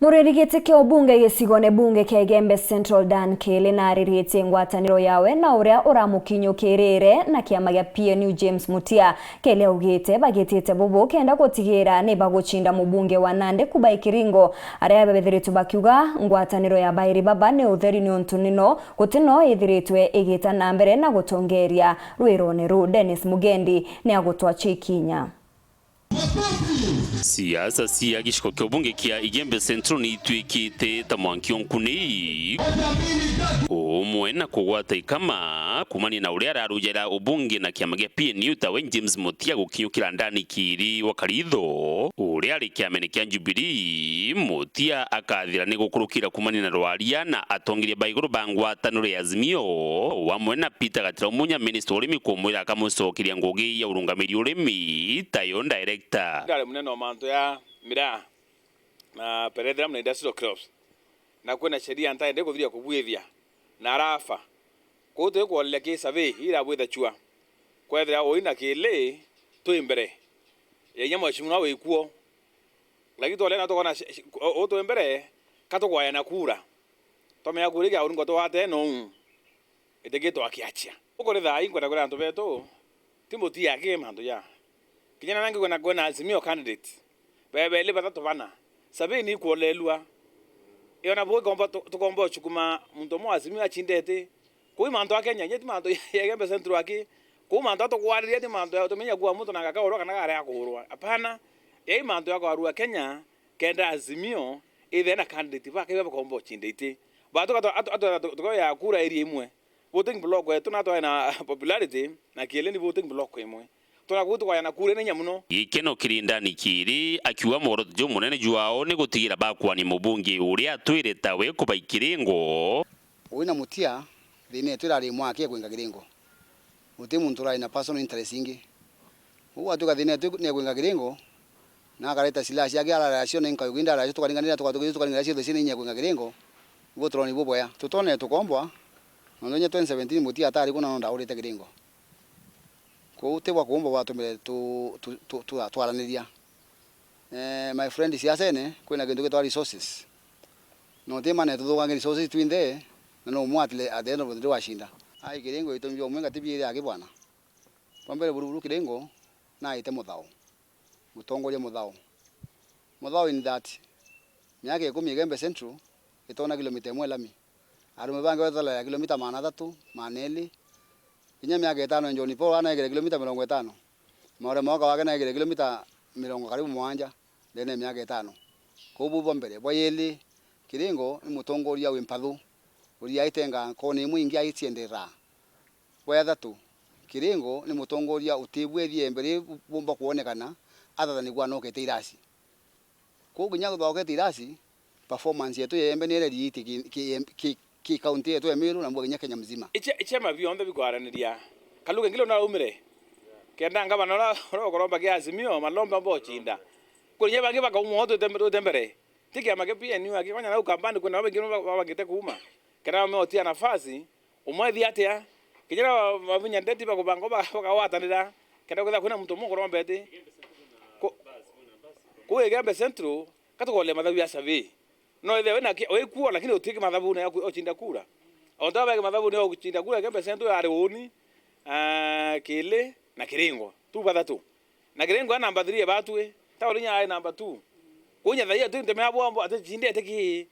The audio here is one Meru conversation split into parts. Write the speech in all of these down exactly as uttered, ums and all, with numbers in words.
Muriri giti kia ubunge gicigone bunge kia Igembe Central Dan Kili nariritie ngwataniro yawe na uria uramukinyukirire na kiama gia P N U James Mutia. Kili augite bagitite bubu kenda gutigira ni bagucinda mubunge wa Nandi Kubai Kiringo, aria bethiritwe bakiuga ngwataniro ya bairi baba ni utheri niuntu nino gutino ithiritwe igita na mbere na gutongeria rwirone ruu. Dennis Mugendi ni agutwacha ikinya. Siasa cia gicigo kia ubunge kia Igembe Central ni ituikite ta mwanki o nkuni, umwe na kugwata ikama kumania na uria ararujera ubunge na kiama gia P N U tawe James Mutia gukinyukira ndani kiri wa karitho uria ari kiamene kia Jubilee. Mutia akathira ni gukurukira kumania na rwaria na atongeria ba iguru ba ngwataniro ya Azimio, o amwe na Peter Gatira Umunya, minista wa urimi, kumwira akamucokeria ngugi ya urungamiri urimi tayo director. Ndari munene wa mantu ya miraa na perenthera na industrial crops, na kwina sheria ntaende kuthiria kubwithia na arafa. Kwou twikworeria ki survey irabwitha chua, kwethira ui na Kili twi mbere ya inya mheshimiwa wikuo. Lakini twolea na tukona sh-, sh-, u-, u twi mbere, ka tukwayana kura. Twamenya kura igia uringo twate nou, itigitwa kiachia. Ukuri thaa ii nkwenda kwira antu betu, ti Mutia aki mantu ja. Kinya na nangi kwena, kwena Azimio candidate. Bebeli bathatu bana. Sabini ikwolelua. Iyo na bo ikomba tu-, tukomba uchukuma muntu umwe wa Azimio achindete. Kuu mantu a Kenya, nyeti mantu ya Igembe Central aki. Kuu mantu atukwariria ti mantu ya utumenya kuwa muntu na ngakaurwa kana gare akuurwa. Hapana. Yai mantu ya kwarua Kenya, kenda Azimio ithe na candidate bake bia bakomba uchinda iti. Batu atu, atu, atu, tukoya kura area imwe. Voting block yetu na twae na popularity na Kili ni voting block imwe. Tuna kuu tukwayana kura ni inya muno. Gikeno kiri ndani kiri, akiuga mworoto jumunene jwao ni gutigira bakwania mubunge uria atwire tawe Kubai Kiringo. Ui na Mutia, thina yetu irari imwe aki ya kwinga Kiringo. Guti muntu urari na personal interest ingi. Uu gwatuika thina yetu ni ya kwinga Kiringo, na akareta silaha ciake, arara cio na inka yugi ndara cio, tukaringanira, tuka-, tuka-, tukaringanira ciothe ciina inya ya kwinga Kiringo, ibo turoni bubwea. Tutone tukombwa, nontu inya twenty seventeen Mutia atari ku na no ndaurite Kiringo. Kwou ti bwa kuumba bwatumire tu-, tu-, tu-, tu-, twaraniria. Eh, my friend, siasene kwina kintu gitwa resources. No ti mane tuthukange resources twinthe, na no umwe at the, at the end of the day wacinda. Ai Kiringo itumi bia umwe ngati biiri aki bwana. Bwa mbere, Buruburu Kiringo naite muthao, mutongoria muthao. Muthao in that, miaka ikumi Igembe Central itona kilomita imwe lami. Arume bangi bathalaya kilomita magana athatu, magana eri. Kinya miaka itano, John Paul anaegere kilomita mirongo itano. Maore Mwoka wake naegere kilomita mirongo karibu mugwanja ndene ya miaka itano. Kou buu bwa mbere. Bwa yeli, Kiringo ni mutongoria wi mpathu, uria aitenga nkoni imwe ingi aicienderaa. Bwa yathatu, Kiringo ni mutongoria utibwethia iembe ri bumba kwonekana, athathani kwa nokete irasi. Kwou kinya thokete irasi, performance yetu ya iembe ni ireriite ki, ki, ki, ki county yetu ya Meru na mbua kinya Kenya mzima. Iche, ichema bionthe bikwaraniria. Kaluge ngilo na umire. Kenda ngavana ura, ura ukoromba kia Azimio, malomba mbocinda. Kuri nya bangi bakaumwa twite, twite mbere. Ti kiama kia P N U aki, kwanya nau Kambani kwina bangi ba-, babangite kuuma. Kenda meotia nafasi, umwe thi atia? Kinya ba-, babinya ndeti bakubanga ba-, bakagwatanira. Kenda kwithira kwina muntu umwe ukoromba eti. Ku-, ku Igembe Central, katukoria mathabu ya survey. No ithe wina ki-, wikuo, lakini uti kimathabune ya ku-, ucinda kura. Ontu bagi mathabune ya gucinda kura, Igembe Central yari uni, ah, Kili na Kiringo. Tu bathatu. Na Kiringo e namba three batwi, Taurinya ai namba two. Kunya thaia tu ntemea bwambo ati cindete ki.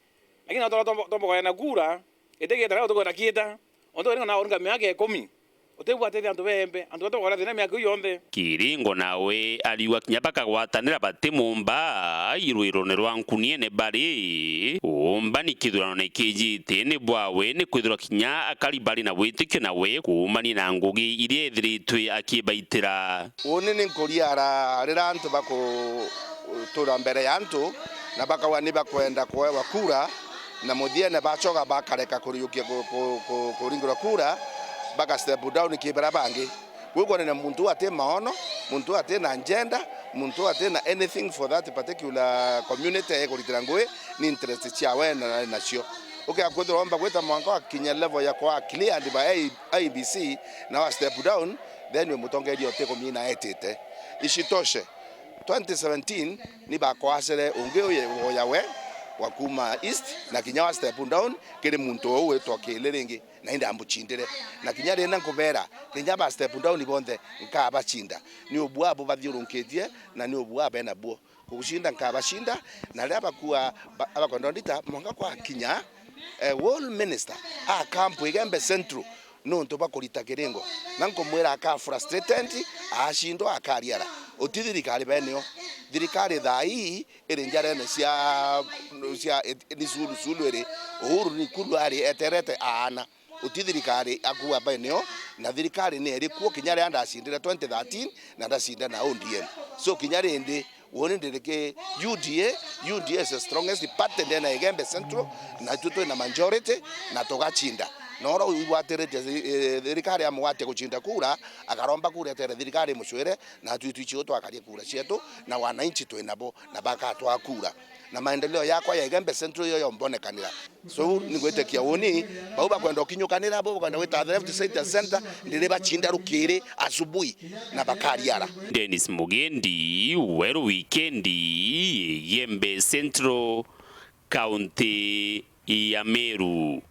Lakini no tomba, tomba kwaya na kura, ite kieta na tukwenda kieta. Ontu Kiringo na uringa miaka ikumi. Utibwatithia antu bembe, antu batokwona thina miaka iu yonthe. Kiringo nawe ariuga kinya bakagwatanira bati mumba irwirone rwa nkuniene bari. Umba ni kithurano ni kijite ni bwawe ni kwithirwa kinya akari bari na witikio nawe kuumania na ngugi iria ethiritwe akibaitira. Uni ni nkuriara riria antu bakutura mbere ya antu na bakauga ni bakwenda kuewa kura, na muthiene bacoka bakareka kuriukia ku-, ku-, ku-, kuringirwa kura, baka step down ki baria bangi. Gwikwa ni muntu ati maono, muntu ati na agenda, muntu ati na anything for that particular community ekuritira ngui, ni interest ciawe na ari nacio. Ukea kwithirwa omba gwita mwanka wakinya level ya kwa cleared by I E B C na wa step down, then we mutongeria uti kumina etite. Ishitoshe, twenty seventeen ni bakwacire ungi uyu uya we, wa kuma East, na kinya wa step down kiri muntu uu witwa Kili ringi, na indi ambucindire. Na kinya riria nkubera, kinya ba step down bonthe nkabacinda. Ni ubua bubathiurunkitie, na ni ubua bena buo. Kugucinda nkabacinda, na riria bakua ba-, abakwenda ndita, mwanka kwakinya, eh, wall minister a camp Igembe Central, nontu bwa kurita kiringo. Na nkumwira aka frustrated, acindwa, akariara. Uti thirikari beneo. Thirikari thaa ii iri njarene cia, cia, ni culu, culu iri. Uhuru ni kulu ari eterete aana. Uti thirikari akuga beneo, na thirikari ni iri kuo kinya riria ndacindire twenty thirteen na ndacinda na O D M. So kinya rindi, woni ndiri ki U D A, U D A is the strongest party ndene ya Igembe Central, na itwi twina majority na tugacinda. Na uria wigwatiritie thi-, eh, thirikari amugwatie gucinda kura, akaromba kura etere thirikari imucwire, na twi twicio twakarie kura cietu, na wananchi twinabo, na bakatwaa kura. Na maendeleo yakwa ya Igembe Central iyo yombonekanira. So, ningwitikia uni, bau bakwenda ukinyukanira, bau bakwenda gwita the left side ya center, ndiri bacinda rukiri asubuhi na bakariara. Dennis Mugendi, Weru Wikendi, Igembe Central, County ya Meru.